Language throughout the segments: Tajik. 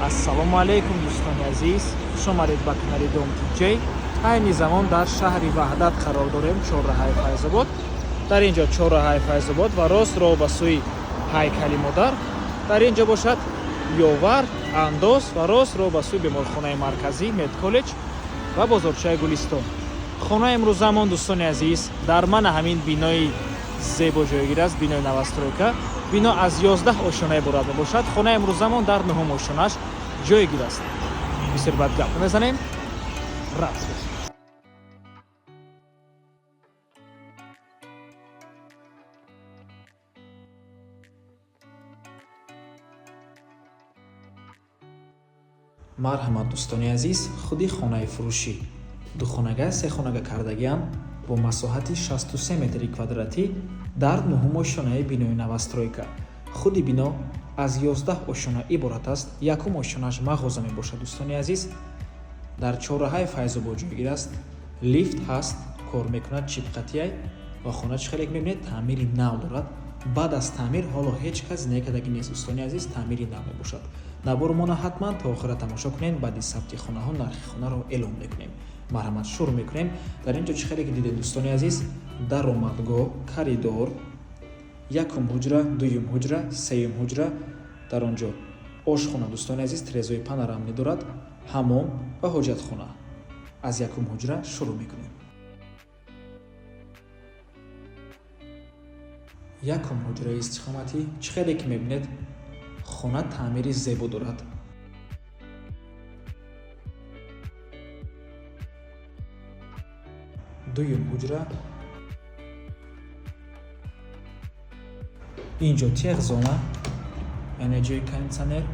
Ассалому алайкум, дӯстони азиз, хуш омадед ба канали Дом Тиҷей. Айни замон дар шаҳри Ваҳдат қарор дорем, чорраҳаи Файзобод. Дар ин ҷо чорраҳаи Файзобод ва рост роҳ ба сӯи ҳайкали модар. Дар ин ҷо бошад Ёвар, Андоз ва рост роҳ ба сӯи беморхонаи марказӣ, медколлеҷ ва бозорчаи Гулистон. Хонаи имрӯзамон, дӯстони азиз, дар мана ҳамин бинои зебо ҷойгир аст, бинои новостройка. Бино аз 11 ошёна иборат мебошад. Хонаи имрӯзамон дар нуҳум ошёнаш ҷойгир аст. Бисёр бад гап мезанем, рафтем. Марҳамат, дӯстони азиз, худи хонаи фурӯшӣ духонага, сехонага кардагиам бо масоҳати 63 метри квадратӣ дар нуҳум ошёнаи бинои новостройка. Худи бино аз 11 ошёна иборат аст. Якум ошёнаш мағоза мебошад. Дӯстони азиз, дар чорраҳаи Файзобод ҷойгир аст. Лифт ҳаст, кор мекунад, чипқатияй ва хона, чӣ хеле мебинед, таъмири нав дорад. Баъд аз таъмир ҳоло ҳеҷ кас зиндагӣ кардагӣ нест. Дӯстони азиз, таъмири нав мебошад. Навормона ҳатман то охира тамошо кунед. Баъди сабти хонаҳо нархи хонаро эълон мекунем. Марҳамат, шурӯъ мекунем. Дар ин ҷо, чӣ хеле ки дидед, дӯстони азиз, даромадгоҳ, коридор, якум ҳуҷра, дуюм ҳуҷра, сеюм ҳуҷра, дар он ҷо ошхона, дӯстони азиз, трезои панорамный дорад, ҳамом ва ҳоҷатхона. Аз якум ҳуҷра шурӯъ мекунем. Якум ҳуҷраи истиқоматӣ, чӣ хеле ки мебинед, хона таъмири зебо дорад. Дуюм ҳуҷра, инҷо техзона, яъне ҷои кондитсионер.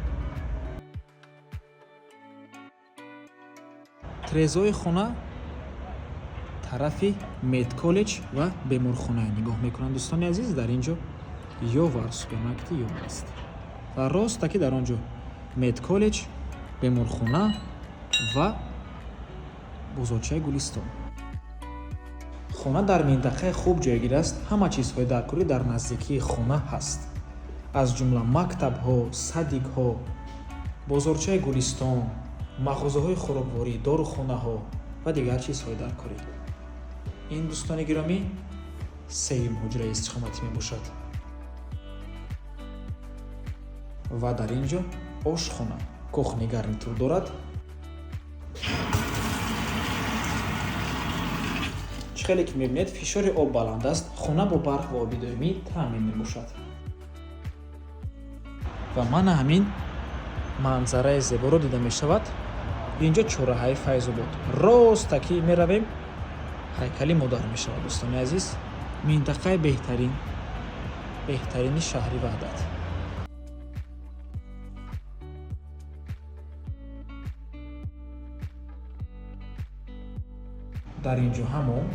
Трезои хона тарафи медколлеҷ ва беморхона нигоҳ мекунанд. Дӯстони азиз, дар ин ҷо Ёвар, супермаркети Ёвар аст ва ростаки дар он ҷо медколлеҷ, беморхона ва бозорчаи Гулистон. Хона дар минтақаи хуб ҷойгир аст. Ҳама чизҳои даркорӣ дар наздикии хона ҳаст, аз ҷумла мактабҳо, садикҳо, бозорчаи Гулистон, мағозаҳои хӯрокворӣ, дорухонаҳо ва дигар чизҳои даркорӣ. Ин, дӯстони гиромӣ, сеюм ҳуҷраи истиқоматӣ мебошад ва дар ин ҷо ошхона, кухонный гарнитур дорад. Чӣ хеле ки мебинед, фишори об баланд аст. Хона бо барқ ва оби доимӣ таъмин мебошад ва мана ҳамин манзараи зеборо дида мешавад. Инҷо чорраҳаи Файзобод, ростакӣ меравем, ҳайкали модар мешавад. Дӯстони азиз, минтақаи беҳтарин, беҳтарини шаҳри Ваҳдат. Дар ин ҷо ҳамом,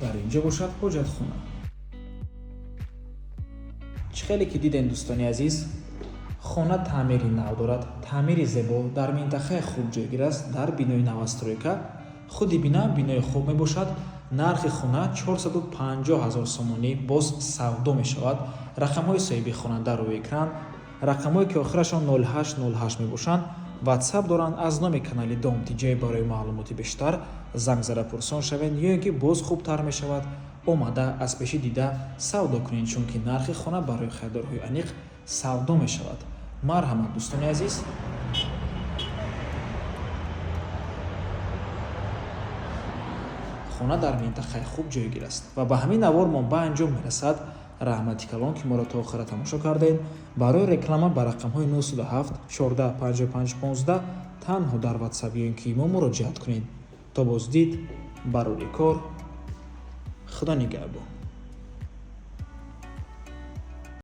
дар ин ҷо бошад ҳоҷатхона. Чӣ хеле ки дидем, дӯстони азиз, хона таъмири нав дорад, таъмири зебо, дар минтақаи хуб ҷойгир аст, дар бинои новостройка. Худи бина бинои хуб мебошад. Нархи хона 450 ҳазор сомонӣ, боз савдо мешавад. Рақамҳои соҳиби хона дар рӯи экран. Рақамҳое ки охирашон 0808 мебошанд, ватсап доранд. Аз номи канали Дом Тиҷай барои маълумоти бештар занг зада пурсон шавед ё ин ки боз хубтар мешавад, омада аз пешӣ дида савдо кунед, чунки нархи хона барои харидорҳои аниқ савдо мешавад. Марҳамат, дӯстони азиз. Хона дар минтақаи хуб ҷойгир аст ва ба ҳамин навормон ба анҷом мерасад. Раҳмати калон, ки моро то охира тамошо кардем. Барои реклама ба рақамҳои 907 14 55 15 танҳо дар ватсап ё ин ки имо муроҷиат кунед. То боздид, барори кор, Худо нигаҳбон.